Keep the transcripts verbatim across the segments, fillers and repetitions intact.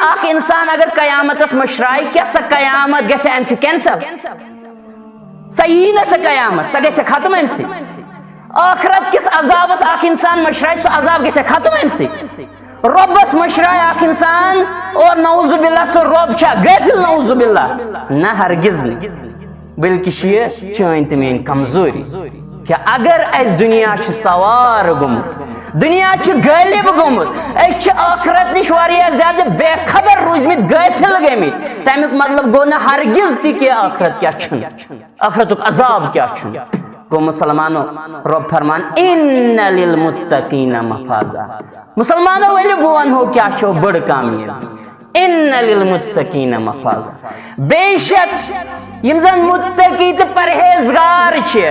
اکھ انسان اگر قیامتس مشرایہِ، کیٛاہ سۄ قیامت گژھِ امہِ سۭتۍ کینسل؟ سۄ یی نہ سۄ قیامت، سۄ گژھِ ختم امہِ سۭتۍ۔ ٲخرت کِس عذابس اکھ انسان مشرایہِ، سُہ عذاب گژھِ ختم امہِ سۭتۍ۔ رۄبس مشرایہِ اکھ انسان، اور نعوذ باللہ سُہ رۄب چھا غٲفل؟ نعوذ باللہ، نہ، ہرگز نہٕ۔ بلکہِ چھِ یہِ چٲنۍ تہٕ میٲنۍ کمزوری۔ کہ اگر اسہِ دنیا چھُ سوار گوٚمُت، دنیا چھُ غٲلب گوٚمُت، أسۍ چھِ ٲخرت نِش واریاہ زیادٕ بے خبر روٗزمٕتۍ، غٲفل گٔمٕتۍ، تمیُک مطلب گوٚو نہٕ ہرگز تہِ کہِ ٲخرت کیٛاہ چھُنہٕ، ٲخرتُک عذاب کیٛاہ چھُنہٕ۔ گوٚو مسلمانو، رۄب فرمان، ان للمتقین مفازا۔ مسلمانو، ؤلِو بہٕ ونہو کیٛاہ چھو بٔڑ کامیٲبی۔ ان للمتقین مفازا۔ بے شک یِم زن متقی تہٕ پرہیزگار چھِ،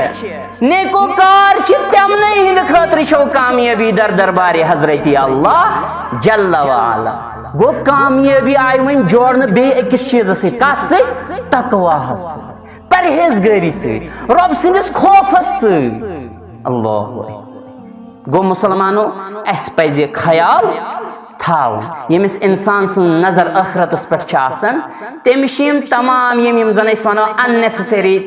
نیکوکار چھِ، تِمنٕے ہٕنٛدِ خٲطرٕ چھو کامیٲبی در دربارِ حضرت اللہ جل و علا۔ گوٚو کامیٲبی آیہِ وۄنۍ جوڑنہٕ بیٚیہِ أکِس چیٖزس سۭتۍ، کتھ سۭتۍ؟ تقواہس سۭتۍ، پرہیزگٲری سۭتۍ، رۄب سٕنٛدِس خوفس سۭتۍ۔ اللہ اکبر۔ گوٚو مسلمانو، اسہِ پزِ خیال تھاوُن۔ ییٚمِس انسان سٕنٛز نظر ٲخرتس پٮ۪ٹھ چھِ آسان، تٔمِس چھِ یِم تمام یِم، یِم زن أسۍ ونو unnecessary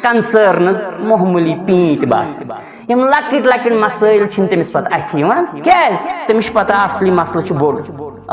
concerns، معموٗلی پیٖنتۍ باسان۔ یِم لۄکٕٹۍ لۄکٕٹۍ مسٲیل چھِنہٕ تٔمِس پتہٕ اَتھِ یِوان۔ کیٛازِ؟ تٔمِس چھِ پتہ اصلی مسلہٕ چھُ بوٚڑ،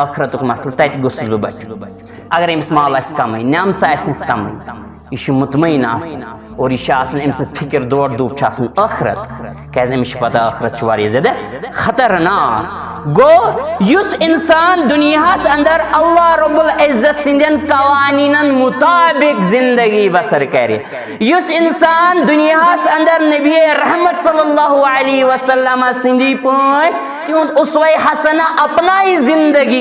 ٲخرتُک مسلہٕ، تتہِ گوٚژھُس بہٕ بچُن۔ اگر أمِس مال آسہِ کمٕے، نعمژٕ آسنس کمٕے، یہِ چھُ مطمئن آسان اور یہِ چھُ آسان، أمۍ سٕنٛز فکر دورٕ دوٗر چھُ آسان ٲخرت، کیٛازِ أمِس چھِ پتہ ٲخرت چھُ واریاہ زیادٕ خطرناک۔ گوٚو یُس انسان دُنیاہس اندر اللہ رب العزت سٕنٛدٮ۪ن قوانینن مطابق زندگی بسر کرِ، یُس انسان دُنیاہس اندر نبی رحمت صلی اللہ علیہ وسلم سٕنٛدی پٲٹھۍ تِہُنٛد اسوہ حسنہ اپنایہِ زندگی